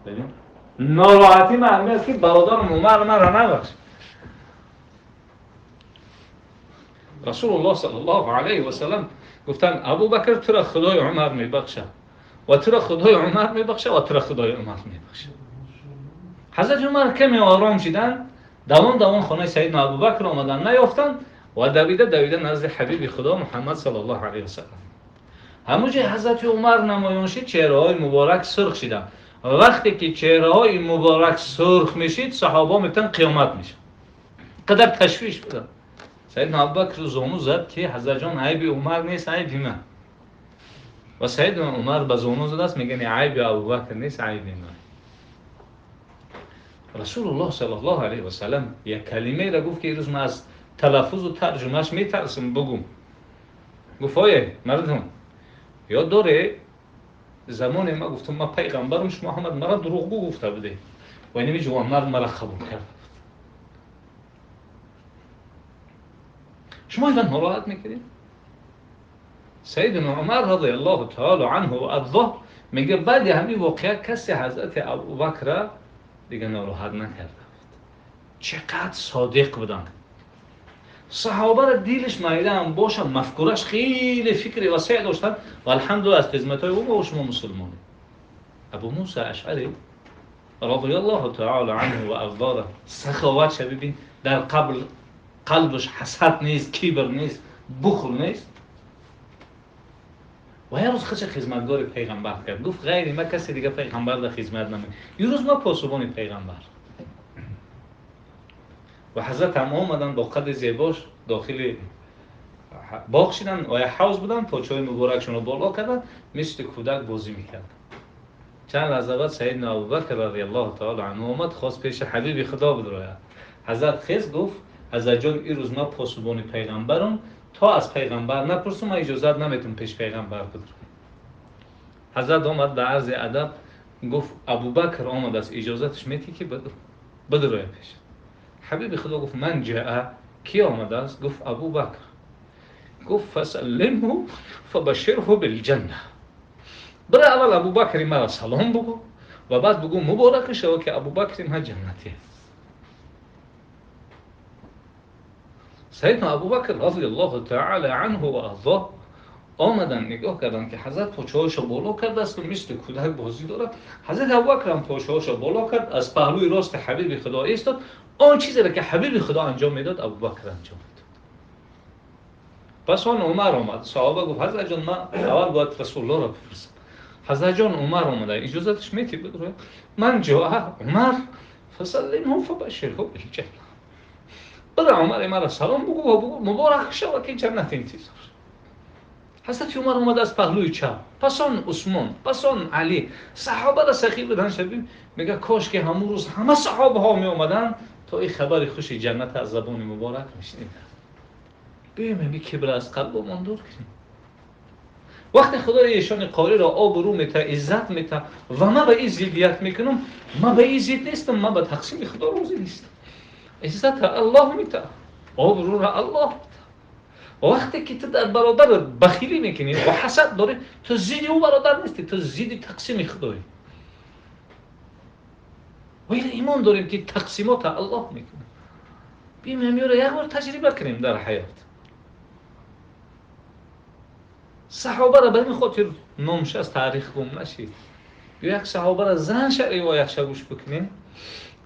ببین ناراحتی من است که برادرم عمر مرا نبخش. رسول الله صلی الله علیه و سلم گفتن ابوبکر تو را خدای عمر میبخشه و تو را خدای عمر میبخشه و تو را خدای عمر میبخشه. حضرت عمر کمی آرام شدن، دوان دوان خانه سیدنا ابوبکر آمدن، نیافتن و دویده دویده نزد حبیب خدا محمد صلی الله علیه و سلم. همونجا حضرت عمر نمایان شد، چهره های مبارک سرخ شدن. وقتی که چهره های مبارک سرخ میشید، صحابه میتن قیامت میشه. قدر تشویش بودن. سیدنا ابوبکر زانو زد که حضرت جان عیب عمر نیست، عیب من. و سیدنا عمر به زانو زده است، میگن عیب ابوبکر نیست، عیب من. رسول الله صلی الله علیه و سلم یک کلمه را گفت که روز من از تلفظ و ترجمهش میترسم بگم. گفت آیه مردم یاد داره زمان ما گفتم ما پیغمبرم، شما محمد مرا دروغگو گفته بوده و اینمی جوانمرد مرا قبول کرد. شما ایوان ناراحت میکردید؟ سیدنا عمر رضی الله تعالی عنه و ارضاه میگه بعد همین واقعه کسی حضرت ابوبکر دیگه ناراحت نکرده بود. چقدر صادق بودن. صحابه را دیلش مایده هم باشه، مفکورش خیلی فکر وسیع داشتن و الحمدلله از خدمت های او ما و شما مسلمانیم. ابو موسی اشعری رضی الله تعالی عنه و ارضاه سخاوت ببین، در قبل قلبش حسد نیست، کبر نیست، بخل نیست. و یه روز خودش خدمتگار پیغمبر کرد، گفت غیری ما کسی دیگه پیغمبر در خدمت نمی‌کنه، یه روز ما پاسبان پیغمبر. و حضرت هم آمدن با قد زیباش داخل باغ شدن و یه حوض بودن، پاچه‌های مبارکشون رو بالا کردن، مثل کودک بازی میکردن. چند لحظه بعد سیدنا ابوبکر رضی الله تعالی عنه آمد، خواست پیش حبیب خدا بدراید. حضرت خیز گفت حضرت جان این روز ما پاسبان پیغمبرم، تا از پیغمبر نپرسم من اجازت نمیتونم پیش پیغمبر بدرم. حضرت آمد به عرض ادب گفت ابوبکر آمد است، اجازتش میتی که بدرای پیش. حبیب خدا گفت من جاء، کی آمده است؟ گفت ابوبکر. گفت فسلمه فبشره بالجنه. برای اول ابوبکر مرا سلام بگو و بعد بگو مبارک شو که ابوبکر ما جنتی است. سیدنا ابوبکر رضی الله تعالی عنه و ارضاه آمدن نگاه کردن که حضرت پاچه‌هاشو بالا کرده است و مثل کودک بازی دارد. حضرت ابوبکر هم پاچه‌هاشو بالا کرد، از پهلوی راست حبیب خدا ایستاد. آن چیزی را که حبیب خدا انجام میداد ابوبکر انجام میداد. پس آن عمر آمد، صحابه گفت حضرت جان من اول باید رسول الله را بپرسم. حضرت جان عمر آمده، اجازتش میتی بدروی؟ من جاء عمر فسلمه فبشره بالجنه. برای عمر مرا سلام بگو و بگو مبارک شو که جنت انتظار. حضرت عمر آمد از پهلوی چپ، پس آن عثمان، پس آن علی. صحابه را سخی بودن شبیم، میگه کاش که همون روز همه صحابه ها می آمدن تا این خبر خوش جنت از زبان مبارک میشنیدن. بیایم همین کبر از قلبمان دور کنیم. وقتی خدای ایشان قاری را آبرو میته، عزت میته و من به این زیدیت میکنم، من به این زید نیستم، من به تقسیم خدا راضی نیستم. عزت الله میته، آبرو را الله میته. وقتی که تو در برادر بخیلی میکنی و حسد داری، تو زید او برادر نیستی، تو زید تقسیم خدایی. و این ایمان داریم که تقسیمات الله میکنه. بیم همیو را یک بار تجربه کنیم در حیات. صحابه را به این خاطر نامش از تاریخ گم نشید. یک صحابه را زن روایت گوش بکنیم.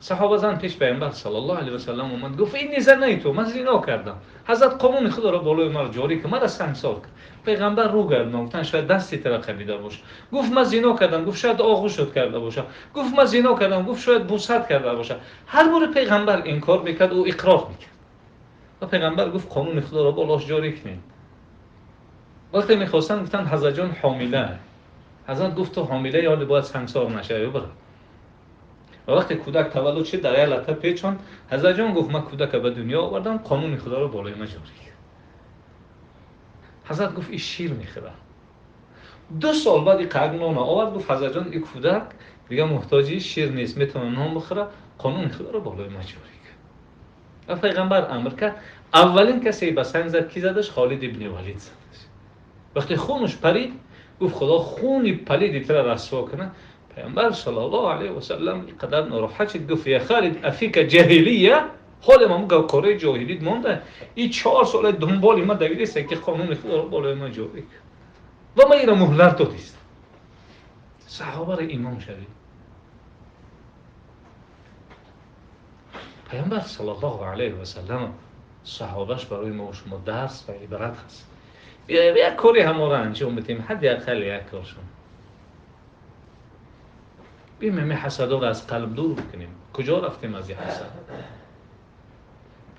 صحابه زن پیش پیامبر صلی الله علیه و سلم اومد، گفت این زنی تو، من زنا کردم. حضرت قانون خدا را بالای مرا جاری کرد، مرا سنگسار کرد. پیغمبر رو گردان، گفتن شاید دستی ترا قبیده باشه. گفت من زنا کردم، گفت شاید آغوشت کرده باشه. گفت من زنا کردم، گفت شاید بوست کرده باشه. هر بار پیغمبر انکار میکرد او اقرار میکرد. و پیغمبر گفت قانون خدا را بالاش جاری کنید. وقتی میخواستن گفتن حضرت جان حامله. حضرت گفت تو حامله یا باید سنگسار نشه برو. و وقتی کودک تولد شد در یک لطه پیچان، حضرت جان گفت من کودک به دنیا آوردم، قانون خدا رو بالای من جاری کرد. حضرت گفت این شیر میخوره. 2 سال بعد این قرن نان آورد، گفت حضرت جان این کودک دیگه محتاجی شیر نیست، میتونه نان بخوره، قانون خدا رو بالای من جاری کرد. و پیغمبر امر کرد اولین کسی به سنگ زد کی زدش؟ خالد ابن ولید زدش. وقتی خونش پرید گفت خدا خونی پلید تر رسوا کنه. پیامبر صلی الله علیه و سلم قدر ناراحت شد، گفت یا خالد افیک جاهلیه، حال ما میگه کار جاهلیت مونده، این 4 سال دنبال ما دویده است که قانون خدا رو بالای ما جاری و ما اینا مهلت دادیست. صحابه را امام شوید. پیامبر صلی الله علیه و سلم صحابهش برای ما و شما درس و عبرت هست. یک کاری هم را انجام بدیم، حداقل یک کارشون بیم همه حسدا را از قلب دور بکنیم. کجا رفتیم از این حسد؟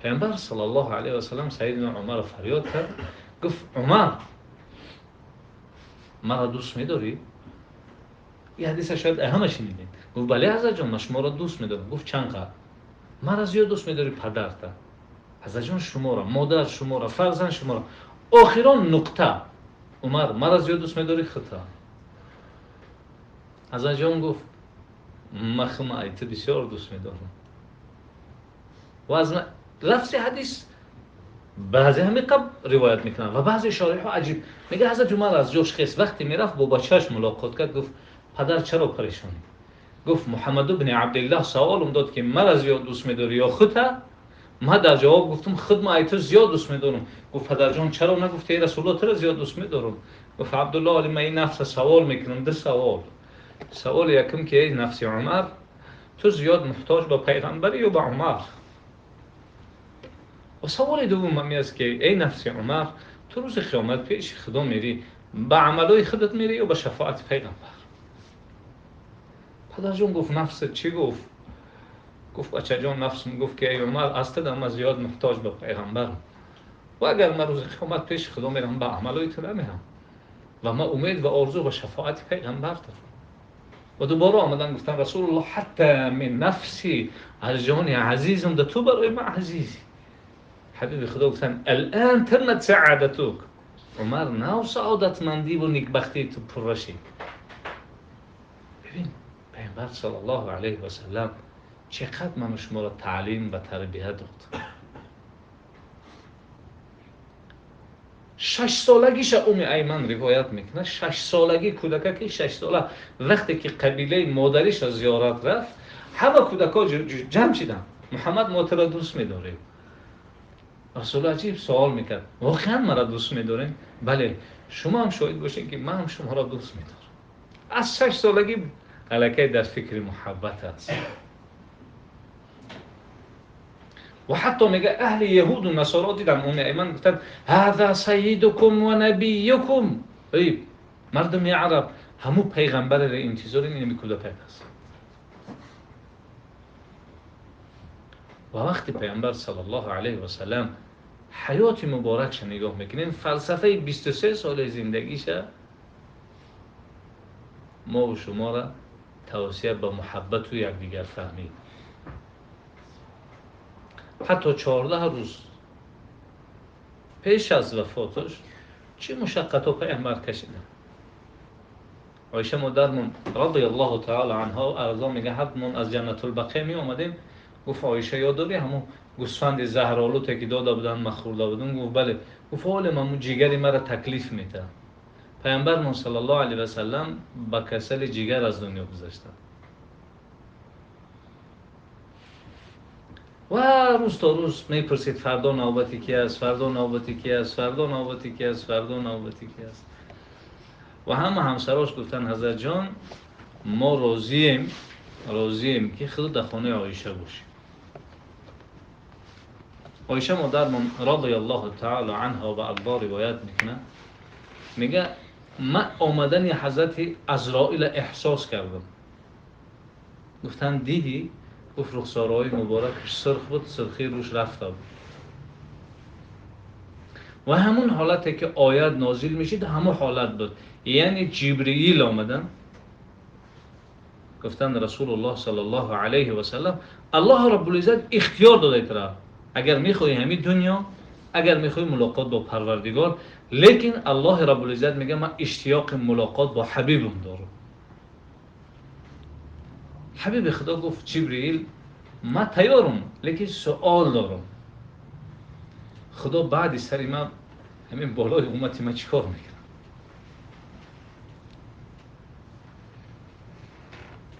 پیامبر صلی الله علیه و سلم سیدنا عمر فریاد کرد، گفت عمر مرا دوست می‌داری؟ این حدیث شاید همه شنیدین. گفت بله حضرت جان، من شما را دوست می‌دارم. گفت چند قدر؟ مرا زیاد دوست می‌داری پدرت، حضرت جان شما را، مادر شما را، فرزند شما را. آخران نقطه عمر مرا زیاد دوست می‌داری خطا. حضرت جان گفت من خودم ایت بسیار دوست می‌دارم. و از لفظ حدیث بعضی همه قبل روایت میکنن و بعضی شارح ها عجیب میگه حضرت عمر از جوش خیست، وقتی میرفت با بچه‌اش ملاقات کرد، گفت پدر چرا پریشانی؟ گفت محمد بن عبدالله سوالم داد که مرا زیاد دوست می‌داری یا خودت؟ من در جواب گفتم خود ما ایت زیاد دوست می‌دارم. گفت پدر جان چرا نگفتی رسول الله تو را زیاد دوست می‌دارم؟ گفت عبدالله علی من این نفس سوال میکنم، دو سوال. سوال یکم که ای نفس عمر تو زیاد محتاج به پیغمبری یا به عمر؟ و سوال دوم هم است که ای نفس عمر تو روز قیامت پیش خدا میری به عملای خودت میری یا به شفاعت پیغمبر؟ پدر جان گفت نفس چی گفت؟ گفت بچه جان نفسم گفت که ای عمر از تو من زیاد محتاج به پیغمبرم و اگر من روز قیامت پیش خدا میرم به عملای تو نمیرم و من امید و آرزو به شفاعت پیغمبر دارم. و دوباره آمدن گفتن رسول الله حتی من نفسی از جان عزیزم ده تو برای من عزیزی. حبیب خدا گفتن الان تمت سعادتك، عمر نو سعادتمندی و نیکبختی تو پر شد. ببین پیامبر صلی الله علیه و سلم چقدر من شما را تعلیم و تربیت داد. 6 سالگیش ام ایمن روایت میکنه، 6 سالگی کودکه که 6 ساله وقتی که قبیله مادریش از زیارت رفت همه کودکا جمع شدن، محمد ما تو را دوست می‌داریم. رسول عجیب سوال میکرد واقعا مرا دوست می‌دارین؟ بله، شما هم شاهد باشین که من هم شما را دوست می‌دارم. از 6 سالگی الکی در فکر محبت است. و حتی میگه اهل یهود و نصارا دیدن ام ایمن گفتن هذا سیدکم و نبیکم. ای مردم عرب همو پیغمبر را انتظار این کودک است. و وقتی پیامبر صلی الله علیه و سلم حیات مبارکش نگاه میکنیم، فلسفه 23 سال زندگیش ما و شما را توصیه به محبت و یکدیگر فهمید. حتی 14 روز پیش از وفاتش چه مشقت و پیامبر کشیدن. عایشه مادرمون رضی الله تعالی عنها و ارضا میگه حتمون از جنت البقیع می اومدیم، گفت عایشه یاد داری همون گوسفند زهرآلود که داده بودن من خورده بودم؟ گفت بله. گفت حال من جیگری مرا تکلیف میده. پیامبرمون صلی الله علیه و سلم با کسل جیگر از دنیا گذشتن و روز تا روز میپرسید فردا نوبتی کی است، فردا نوبتی کی است، فردا نوبتی کی است، فردا نوبتی کی است. و همه همسراش گفتن حضرت جان ما راضییم که خود در خانه عایشه باشیم. عایشه مادرمون رضی الله تعالی عنها و ارضا روایت میکنه، میگه من آمدن حضرت عزرائیل احساس کردم. گفتن دیدی؟ گفت رخسارهای مبارکش سرخ بود، سرخی روش رفته بود. و همون حالتی که آیت نازل میشید همون حالت بود، یعنی جبرئیل آمدن گفتن رسول الله صلی الله علیه و سلم الله رب العزت اختیار داده ترا، اگر میخوای همین دنیا، اگر میخوای ملاقات با پروردگار، لیکن الله رب العزت میگه من اشتیاق ملاقات با حبیبم دارم. حبیب خدا گفت جبرئیل من تیارم لیکن سوال دارم، خدا بعد سر من همین بالای امتی من چیکار میکنه؟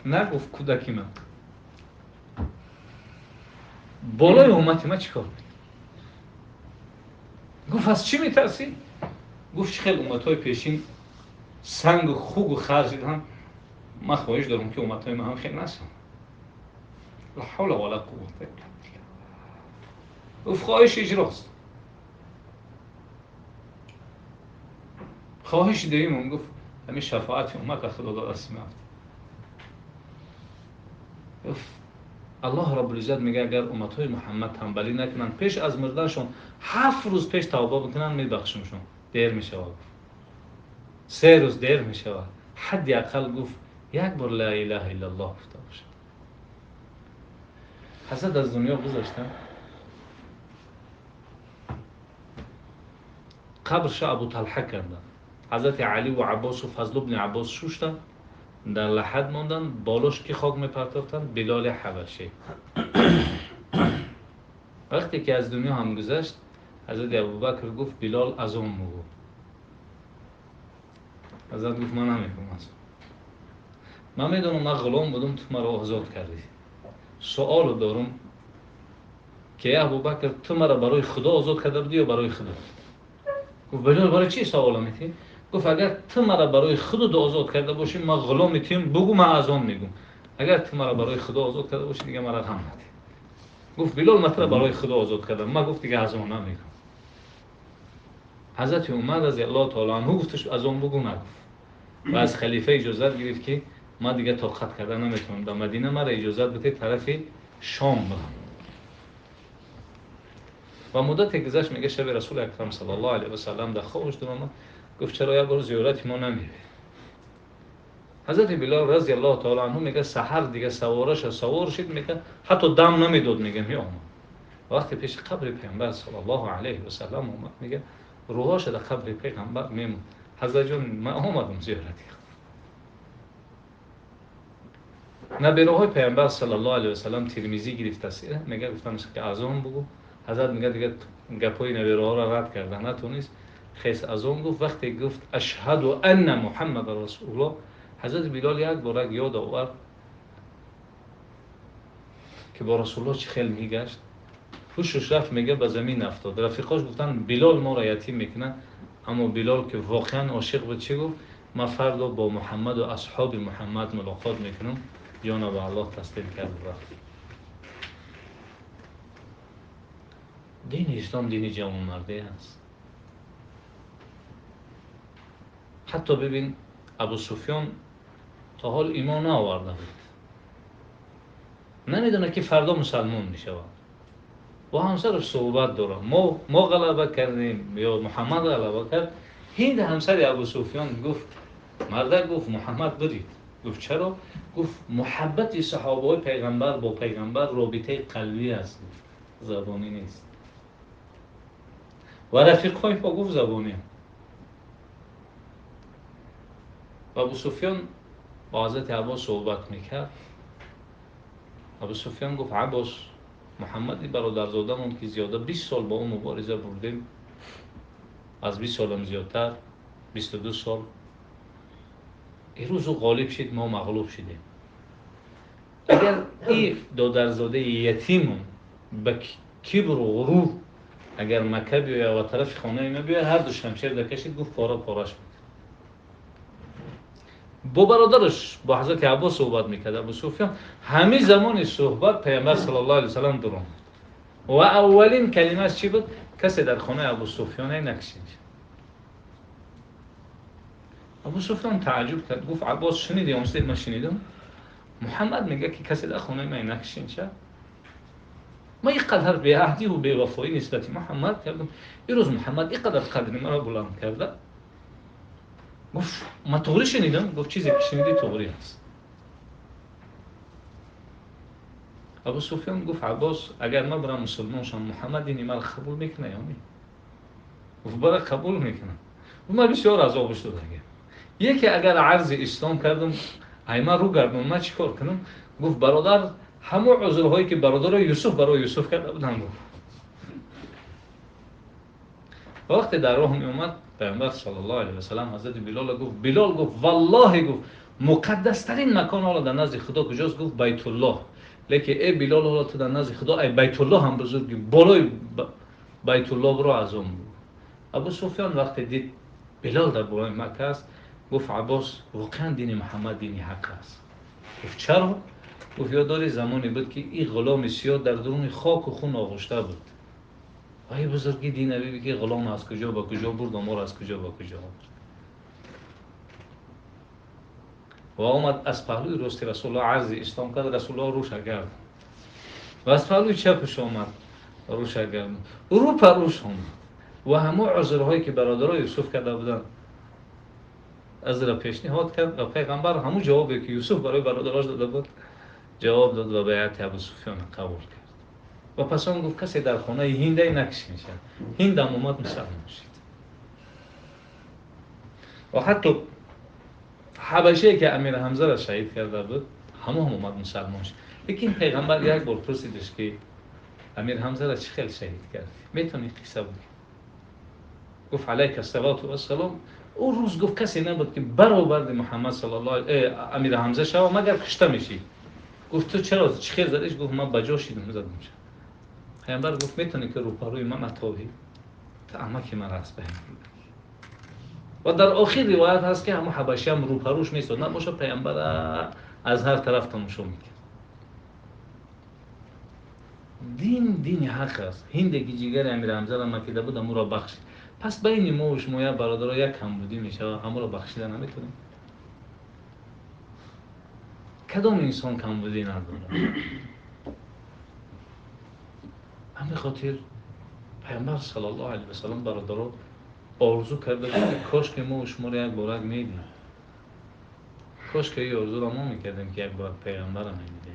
نگفت کودکی من بالای امت من چیکار میکنی؟ گفت از چی میترسی؟ گفت خیلی امتهای پیشین سنگ و خوگ و خرج دیدن، من خواهش دارم که امتهای من هم خیلی نشن. لا حول ولا قوة الا بالله. گفت خواهش اجراست. خواهش داریم. گفت همین شفاعت امت خدا داد دست من. گفت الله رب العزت میگه اگر امتهای محمد تنبلی نکنن، پیش از مردنشون 7 روز پیش توبه بکنن، میبخشمشون. دیر میشود. 3 روز دیر میشود. حداقل گفت یک بار لا اله الا الله گفته باشه. حضرت از دنیا گذشتن، قبرش ابو طلحه کردن. حضرت علی و عباس و فضل ابن عباس شوشتن، در لحد ماندن، بالاش که خاک میپرتافتن بلال حبشی. وقتی که از دنیا هم گذشت، حضرت ابوبکر گفت بلال از اون بگو. حضرت گفت من نمیگم از اون. من میدونم من غلام بودم، تو مرا آزاد کردی. سوال دارم که ابوبکر تو مرا برای خدا آزاد کرده بودی یا برای خدا؟ گفت بلال برای چی سوال میتی؟ گفت اگر تو مرا برای خودت آزاد کرده باشی من غلام تیم، بگو من از آن میگم. اگر تو مرا برای خدا آزاد کرده باشی دیگه مرا غم نده. گفت بلال من تو را برای خدا آزاد کردم، من گفت دیگه از آن نمیگم. حضرت عمر رضی الله تعالی عنه گفتش از آن بگو، نگفت. و از خلیفه اجازت گرفت که من دیگه طاقت کرده نمیتونم در مدینه، مرا اجازت بده طرف شام برم. و مدت گذشت، میگه شب رسول اکرم صلی الله علیه و سلم در خوابش در آمد، گفت چرا یک بار زیارت ما نمیری؟ حضرت بلال رضی الله تعالی عنه میگه سحر دیگه سوارش سوار شد، میگه حتی دم نمیداد، میگه میآمد. وقتی پیش قبر پیامبر صلی الله علیه و سلم آمد، میگه روحش در قبر پیغمبر میمون. حضرت جان من آمدم زیارتی. نبیره پیامبر صلی الله علیه و سلم ترمذی گرفته است، میگه گفتمش که اذان بگو. حضرت میگه دیگه گپای نبیره ها را رد کرده نتونست، خیس اذان گفت. وقتی گفت اشهد ان محمد رسول الله، حضرت بلال یک بار یاد آورد که با رسول الله چه خیلی میگشت. پوشش رفت، میگه به زمین افتاد. رفیقاش گفتن بلال ما را یتیم میکنه، اما بلال که واقعا عاشق بود چی گفت؟ من فردا با محمد و اصحاب محمد ملاقات میکنم. جان به الله تسلیم کرد و رفت. دین اسلام دین جوانمردی است. حتی ببین ابو سفیان تا حال ایمان نآورده بود، نمیدونه که فردا مسلمان میشود. با همسرش صحبت داره، ما غلبه کردیم یا محمد غلبه کرد. هند همسر ابو سفیان گفت، مرد گفت محمد برید. گفت چرا؟ گفت محبت صحابه های پیغمبر با پیغمبر رابطه قلبی است، زبانی نیست. و رفیق های با گفت زبانی. و ابو سفیان با حضرت عباس صحبت میکرد. ابو سفیان گفت عباس، محمدی برادرزادمون که زیاده 20 سال با اون مبارزه بردیم، از 20 سالم زیادتر، 22 سال، این روز او غالب شد، ما مغلوب شدیم. اگر این دادرزاده یتیمون به کبر و غرور اگر مکه بیاید و طرف خانه ما بیاید، هر دو شمشیر دکشید، گفت پاره پارش میکرد. با برادرش با حضرت عباس صحبت میکرد ابو سفیان. همه زمان صحبت پیامبر صلی الله علیه و سلم در آمد و اولین کلمه چی بود؟ کسی در خانه ابو سفیان نکشید. ابو سفیان تعجب کرد، گفت عباس شنیدی؟ اون من شنیدم محمد میگه که کسی در خانه من نکشید. چه؟ ما اینقدر بی‌عهدی و بی‌وفایی نسبت محمد کردم، این روز محمد اینقدر قدر مرا بلند کرده. گفت من طوری شنیدم؟ گفت چیزی که شنیدی طوری هست. ابو سفیان گفت عباس اگر من برم مسلمان شم محمد دین مرا قبول میکنه یا نه؟ گفت برای قبول میکنه. من بسیار عذابش دادم. یکی اگر عرض اسلام کردم ای من رو گردم من چیکار کنم؟ گفت برادر همه عذرهایی که برادر یوسف برای یوسف کرده بودن گفت. وقتی در راه می اومد پیامبر صلی الله علیه و سلم حضرت بلال گفت، بلال گفت والله گفت Муқаддастарин макон ҳоло дар назди Худо куҷост? Гуфт Байтуллоҳ. Лекин эй Билол, ҳоло ту дар назди Худо эй Байтуллоҳ ҳам бузургӣ, болои Байтуллоҳ бро азон буд. Абу Суфён вақте дид Билол дар болои Макка аст, гуфт Аббос, воқеан дини Муҳаммад дини ҳақ аст. Гуфт чаро? Гуфт ёд дорӣ замоне буд ки ин ғуломи сиёҳ дар даруни хоку хун оғушта буд. ва ин бузургии дин бибӣ ки ғулом аз куҷо ба куҷо бурд, омор аз куҷо ба куҷо бурд. Ва омад аз паҳлӯи рости Расулуллоҳ арзи ислом кард, Расулуллоҳ рӯша кард. Ва аз паҳлӯи чапаш омад рӯша кард. Рӯ ба рӯш омад. Ва ҳамон узрҳое ки бародарои Юсуф карда буданд аз ра пешниҳод кард ва пайғамбар ҳамон ҷавобе ки Юсуф барои бародараш дода буд ҷавоб дод ва байъати Абу Суфён қабул кард. Ва пас он гуфт касе дар хонаи Ҳиндае накушад. Ҳинд ҳам омад мусалмон шуд. Ва ҳатто ҳабашие ки Амир Ҳамзаро шаҳид карда буд, ҳамон ҳам омад мусалмон шуд. Лекин пайғамбар як бор пурсидаш ки Амир Ҳамзаро чӣ хел шаҳид кард? Метавонӣ қисса бигӯӣ? Гуфт алайка салоту вассалом. Ӯ рӯз гуфт касе набуд ки баробарди Муҳаммад саллаллоҳу алайҳи Амир Ҳамза шава, магар кушта мешӣ. Гуфт ту чаро чӣ хел задиш? Гуфт ман ба ҷо шидам задам. Пайғамбар гуфт метавонӣ ки рӯпарӯи ман натобӣ? Ту амаки ман аст. Ва дар охир ривоят ҳаст ки ҳамон ҳабашӣ ҳам рӯпарӯш меистод, набошад пайғамбар аз ҳар тараф тамошо мекард. Дин дини ҳақ аст. Ҳинде ки ҷигари Амир Ҳамзаро макида буд, ҳамонро бахшид. Пас байни мо ва шумо як бародаро як камбудӣ мешавад, ҳамонро бахшида наметавонем. Кадом инсон камбудӣ надорад? Ҳамин хотир пайғамбар саллаллоҳу алайҳи васаллам бародаро орзу карда буд ки кош ки мо ва шуморо як борак медидем. Кош ки ин орзуро мо мекардем ки як борак пайғамбарро медидем.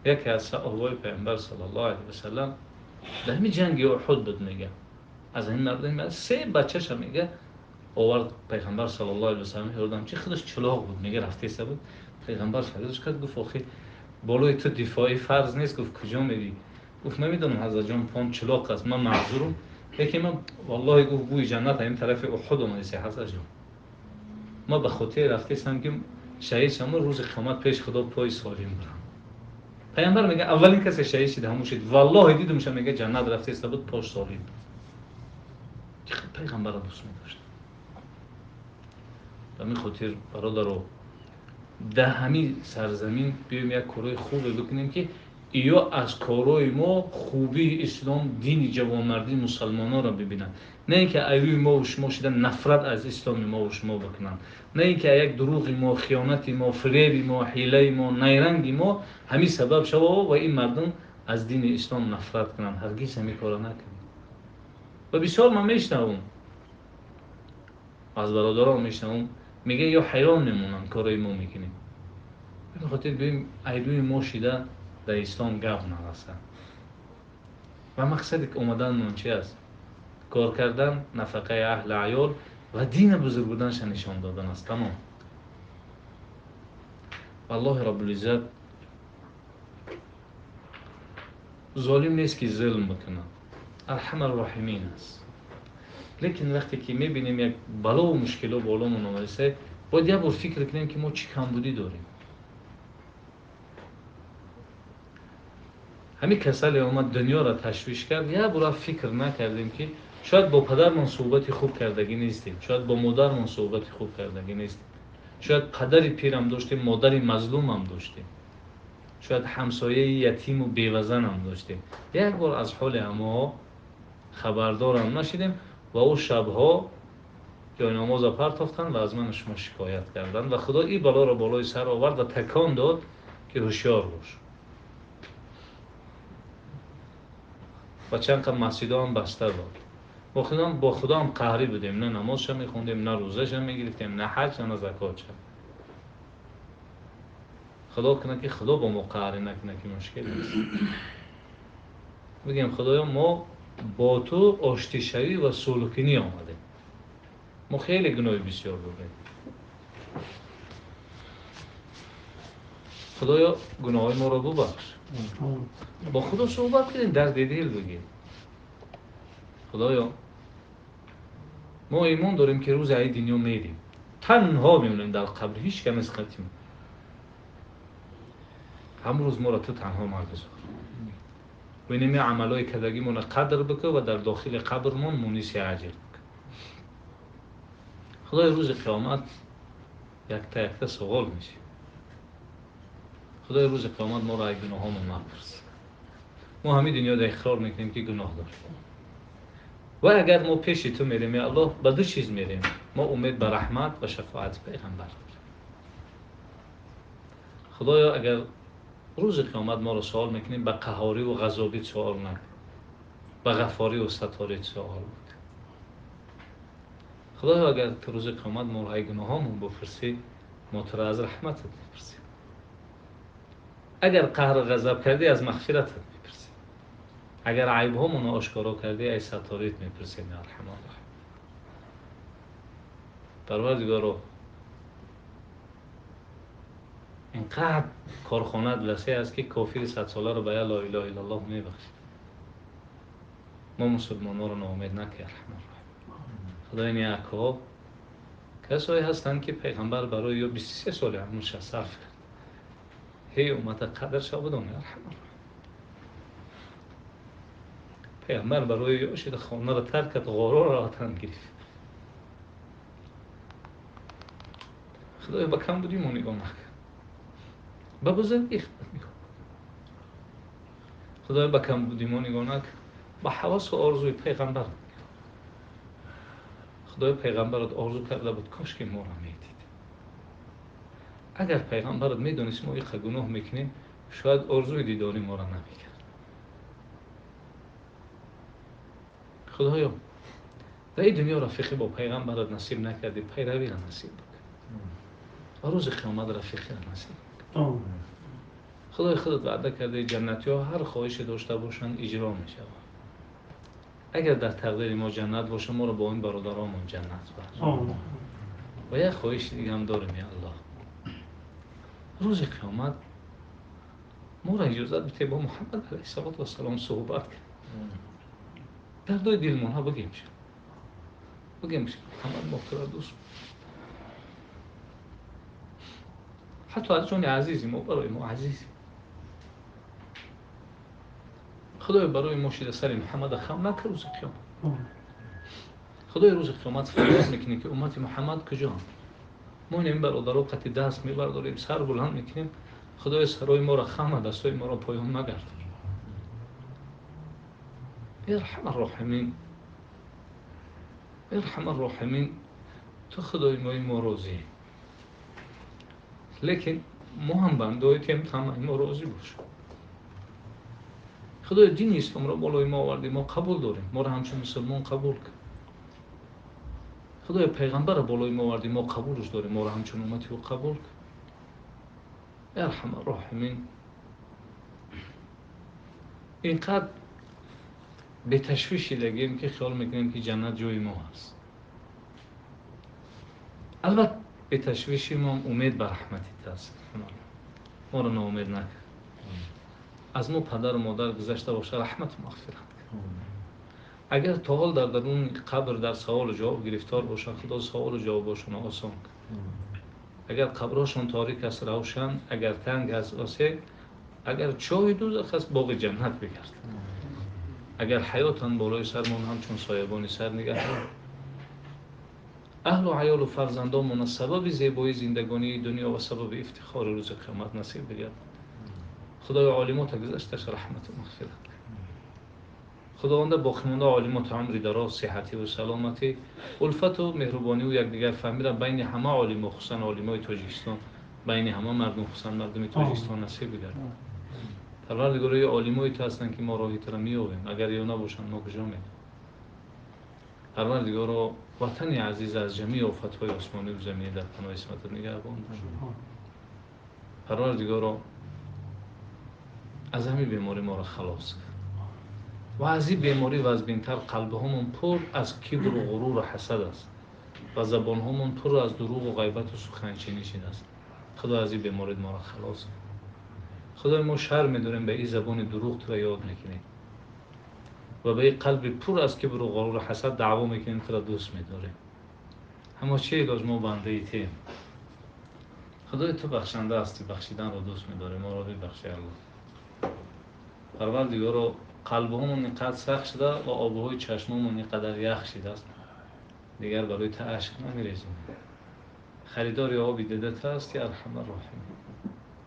Яке аз саҳобаҳои пайғамбар саллаллоҳу алайҳи васаллам дар ҳамин ҷанги Уҳуд буд, мега. Аз ҳамин мардум се бачаша мега овард пайғамбар саллаллоҳу алайҳи васаллам ёрдам чи худаш чулоқ буд, мега рафтеса буд. Пайғамбар фарёдаш кард, гуфт охи болои ту дифоӣ фарз нест. Гуфт куҷо мерӣ? Гуфт намедонам ҳазратҷон, пом чулоқ аст, ман маъзурам, лекин ман валлоҳи гуфт бӯи ҷаннат ҳамин тарафи Уҳуд омадест ҳазратҷон. Ман ба хотири рафтесам ки шаҳид шавам, рӯзи қиёмат пеши Худо пои солим бурам. Пайғамбар мега аввалин касе шаҳид шид ҳамон шид. Валлоҳи дидумша мега ҷаннат рафтеста буд, пош солим буд. Чӣ пайғамбарро дӯст медошт. Ба ҳамин хотир бародаро дар ҳамин сарзамин биёем як корҳои хубе бикунем ки ё аз корҳои мо хубии ислом, дини ҷавонмардии мусалмононро бибинанд, на ин ки айрӯи мо ва шумо шида нафрат аз исломи мо ва шумо бикунанд, на ин ки як дурӯғи мо, хиёнати мо, фиреби мо, ҳилаи мо, найранги мо ҳамин сабаб шава ва ин мардум аз дини ислом нафрат кунанд. Ҳаргиз ҳамин корро накунем. Ва бисёр ман мешнавам, аз бародарон мешнавам, мега ё ҳайрон мемонанд корҳои мо мекунем. Ба хотир биёем айрӯи мо шида дар ислом гап нарасад. Ва мақсади омаданмон чи аст? Кор кардан, нафақаи аҳли аёл ва дини бузург буданша нишон додан аст. Тамом. Аллоҳи Раббулиззат золим нест ки зулм бикунад, арҳамар роҳимин аст. Лекин вақте ки мебинем як балову мушкило боломон омадааст, бояд як бор фикр кунем ки мо чӣ камбудӣ дорем. Ҳамин касале омад дунёро ташвиш кард, як бора фикр накардем ки шояд бо падармон суҳбати хуб кардагӣ нестем, шояд бо модармон суҳбати хуб кардагӣ нестем, шояд падари пирам доштем, модари мазлумам доштем, шояд ҳамсояи ятиму бевазанам доштем. Як бор аз ҳоли ҳамоҳо хабардорам нашидем ва ӯ шабҳо ҷойнамоза партофтанд ва аз ману шумо шикоят карданд ва Худо ин балоро болои сар овард ва такон дод ки ҳушёр бош. Ва чанд қад масҷидҳо ҳам баста буд. Бо Худо ҳам қаҳрӣ будем, на намозша мехондем, на рӯзаша мегирифтем, на ҳаҷ, на закотша. Худо кунад ки Худо бо мо қаҳрӣ накунад, ки мушкил аст. Бигем Худоё, мо бо ту оштишавӣ ва сулҳкунӣ омадем. Мо хеле гуноҳи бисёр дорем. Худоё, гуноҳҳои моро бубахш. Бо Худо суҳбат кунем, дарди дил бигем. Худоё, Мо имон дорем ки рӯзи ай дунё мерем, танҳо мемонем дар қабр, ҳеҷ кас нест қатъи мо. Ҳамрӯз моро ту танҳо магузор. Ва инами амалҳои кардагимонро қадр бикун ва дар дохили қабрмон муниси аҷр бикун. Худои рӯзи қиёмат якта якта суол мешавад. Худои рӯзи қиёмат моро ай гуноҳҳомон мапурс. Мо ҳамин дунёда иқрор мекунем ки гуноҳ дорем. Ва агар мо пеши ту мерем, я Аллоҳ, ба ду чиз мерем. Мо умед ба раҳмат ва шафоати пайғамбар дорем. Худоё, агар рӯзи қиёмат моро суол мекунем, ба қаҳорӣ ва ғазобӣ суол накун, ба ғафорӣ ва саторӣ суол бикун. Худоё, агар ту рӯзи қиёмат моро ай гуноҳҳомон бипурсӣ, мо туро аз раҳматат мепурсем. Агар қаҳру ғазаб кардӣ, аз мағфиратат мепурсем. Агар айбҳомонро ошкоро кардӣ, ай саторит мепурсем, я арҳамар раҳим. Парвардигоро, инқадр корхонаат васеъ аст ки кофири садсоларо ба я ла илаҳа иллаллоҳ мебахшид. Мо мусулмонҳоро ноумед накард, арҳамар раҳим. Худои ниякҳо касое ҳастанд ки пайғамбар барои ё 23 соли умрша сарф кард. Ҳей уммата қадрша бидон, арҳамар раҳим. Пайғамбар барои ё шида хонаро тарк кард, ғороро ватан гирифт. Худоё, ба кам будӣ мо нигоҳ накард, ба бузургӣ хидмат нигоҳ. Худоё, ба кам будӣ мо нигоҳ накард, ба ҳавасу орзуи пайғамбар. Худоё, пайғамбарат орзу карда буд, кош ки моро медид. Агар пайғамбарат медонист мо иқа гуноҳ мекунем, шояд орзуи дидори моро намекард. Худоё, дар ин дунё рафиқӣ бо пайғамбарат насиб накардӣ, пайравиро насиб бикун ва рӯзи қиёмат рафиқиро насиб бикун. Худои худат ваъда кардаи ҷаннатиҳо ҳар хоҳише дошта бошанд иҷро мешавад. Агар дар тақдири мо ҷаннат бошад, моро бо ин бародаромон ҷаннат бар. Ва як хоҳиши дига ҳам дорем, я Аллоҳ, рӯзи қиёмат моро иҷозат бите бо Муҳаммад алайҳиссалоту вассалом суҳбат кунем. Дардои дилмонҳо бигем шуд, бигем шуд Муҳаммад мо туро дӯст, ҳатто аз ҷони азизи мо барои мо азиз. Худоё, барои мо шида сари Муҳаммада хам накар рӯзи қиёмат. Худои рӯзи қиёмат фарёд мекунӣ ки уммати Муҳаммад куҷоанд? Мо ин бародаро қати даст мебардорем, сар буланд мекунем. Худои сарои моро хама, дастои моро поён нагардон. Ирҳамар роҳимин, ирҳамар роҳимин, ту худои мои мо розӣ, лекин мо ҳам бандаҳои туем, ҳамаи мо розӣ бош. Худои дини исломро болои мо овардӣ, мо қабул дорем, моро ҳамчун мусулмон қабул кун. Худои пайғамбарро болои мо овардӣ, мо қабулш дорем, моро ҳамчун уммати ӯ қабул кун. Арҳамар роҳимин, инқадр беташвиш шидагем ки хиёл мекунем ки ҷаннат ҷои мо ҳаст. Албатта беташвиши мо умед ба раҳмати ту аст. Моро ноумед накун. Аз мо падару модар гузашта боша, раҳмату мағфират кун. Агар то ҳол дар даруни қабр дар саволу ҷавоб гирифтор бошанд, Худо саволу ҷавобошонро осон кун. Агар қабрҳошон торик аст, равшан, агар танг аст, васеъ, агар чоҳи дӯзах аст, боғи ҷаннат бигард. Агар ҳаётан болои сармон ҳамчун соябони сар нигаҳ дор. Аҳлу аёлу фарзандонмона сабаби зебоии зиндагонии дунё ва сабаби ифтихори рӯзи қиёмат насиб бигардад. Худои олимота гузашташ раҳмату мағфират. Худованда боқимонда олимота умри дароз, сиҳатӣ ва саломатӣ, улфату меҳрубониву якдигарфаҳмиро байни ҳама олимо, хусусан олимои Тоҷикистон, байни ҳама мардум, хусусан мардуми Тоҷикистон насиб бигардад. Парвардигоро, ё олимои ту ҳастанд ки мо роҳи туро меёбем, агар ё набошанд мо куҷо мерем? Парвардигоро, ватани азиз аз ҷамеи офатҳои осмонӣ ва заминӣ дар паноҳи исматат нигаҳбон бош. Парвардигоро, аз ҳамин беморӣ моро халос кун ва аз ин беморӣ вазбинтар қалбҳомон пур аз кибру ғуруру ҳасад аст ва забонҳомон пур аз дурӯғу ғайбату суханчинӣ шидааст. Худо аз ин беморӣ моро халос кун. Худои мо шарм медорем, ба ин забони дурӯғ туро ёд мекунем. Ва ба ин қалби пур аз кибру ғуруру ҳасад даъво мекунем, туро дӯст медорем. Аммо чӣ илоҷ, мо бандаи тем. Худои ту бахшанда ҳастӣ, бахшиданро дӯст медорем, моро бибахши, Аллоҳ. Парвардигоро, қалбҳомон инқадр сахт шуда ва обҳои чашмомон инқадар ях шудааст, дигар барои ту ашк намерезем. Харидори оби дида ту ҳастӣ, арҳамар роҳим.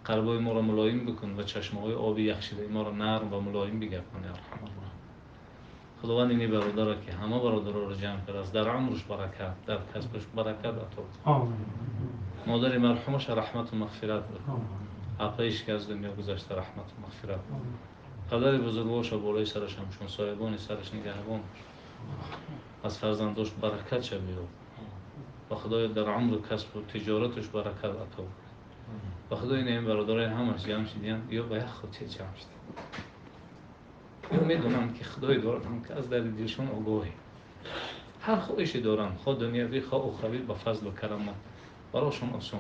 Қалбҳои моро мулоим бикун ва чашмҳои оби ях шудаи моро нарм ва мулоим бигардон, арҳамар роҳим. Худованд ини бародаро, ки ҳама бародароро ҷамъ кардааст, дар умраш баракат, дар касбаш баракат ато кун. Модари марҳумаш раҳмату мағфират бикун. Апаиш ки аз дунё гузашта, раҳмату мағфират. Падари бузургворша болои сараш ҳамчун соҳибони сараш нигаҳбон. Аз фарзандош баракат ша биёб. Ва Худоё, дар умру касбу тиҷораташ баракат ато кун. Ва Худои, ин бародарои ҳамаш ҷамъ шидиянд ё ба як хотир ҷамъ шидиянд. Ё медонанд, ки Худое доранд, ки аз дарди дилшон огоҳӣ. Ҳар хоҳише доранд, хоҳ дунявӣ, хоҳ ухравӣ, ба фазлу карамат барошон осон.